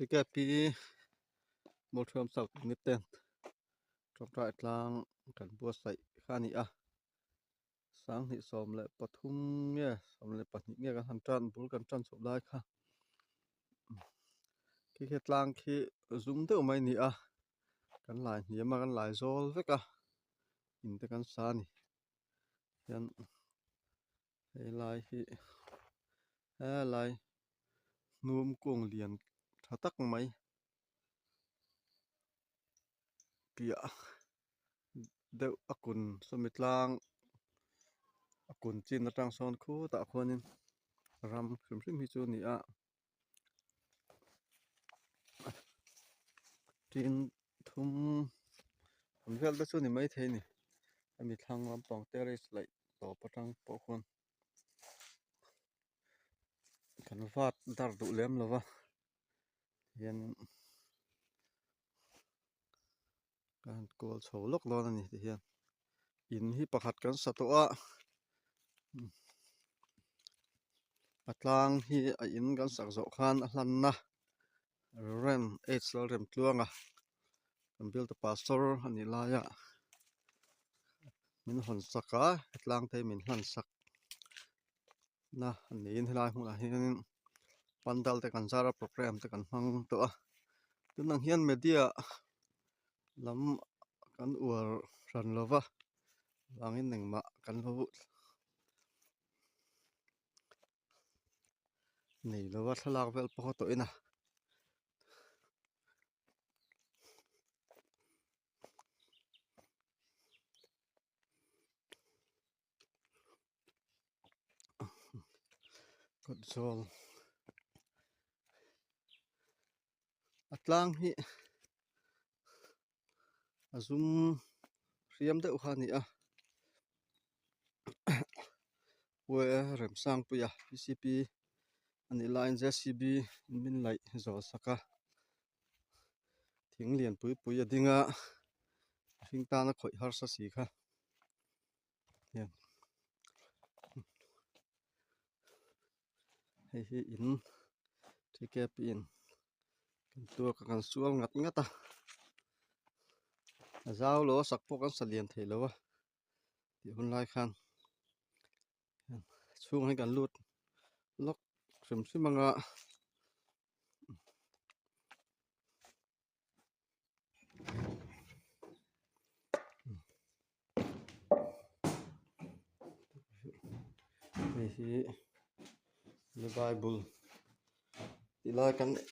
Tikep hi Mualṭhuam South Unit ten tawngtai tlang kan buatsaih kha a ni a, 2013 nge 12 nge kan han tan bul kan tan chhoh lai kha khi khi tlang khi zum deuh mai a ni a, kan lai hniam a kan lai zawl vek a in te kan sa a ni hian helai hi helai hnum kung lian tha tak mai piah deuh a kun sawmi tlang a kun chin atang sawn khutah khuanin ram hrim hrim hi chu a ni a tin thum ang vel te chu a ni maithei a ni hemi thlang lampang terrace laih tawp atang pawh khuan kan vat dar duh lem lo va hianin ka han kawl chho lawk dawn a ni ti hian in hi pakhat kan sa tawh a a tlang hi a in kan sak zawh khan a hlanna rem H Lalremtluanga kan bialtu pastor a nih laia min hawn sak a tlang te hi min hlan sak na a niin helai hmunah hianin pandal te kan zar a programme te kan hmang tawh a tunang hian media lam kan uar hran lo va vangin engmah kan lo nei lo va thlalak vel pawh a tawhin a. Kawt zawl a tlang hi a zum hriam deuh kha a ni a Remsangpuia P C P a nih laiin J C B in min laih zawl sak a thing lian pui pui a ding a mihring tana khawih harsa si kha. Hian hei hi in TKP in kan tuak a kan sual ngat ngat a a zau lo a sak pawh kan sa lian thei lo a tih hun lai khan chhungah hian kan lut lawk hrim hrim ang a. Hei hi the bible tih lai kan.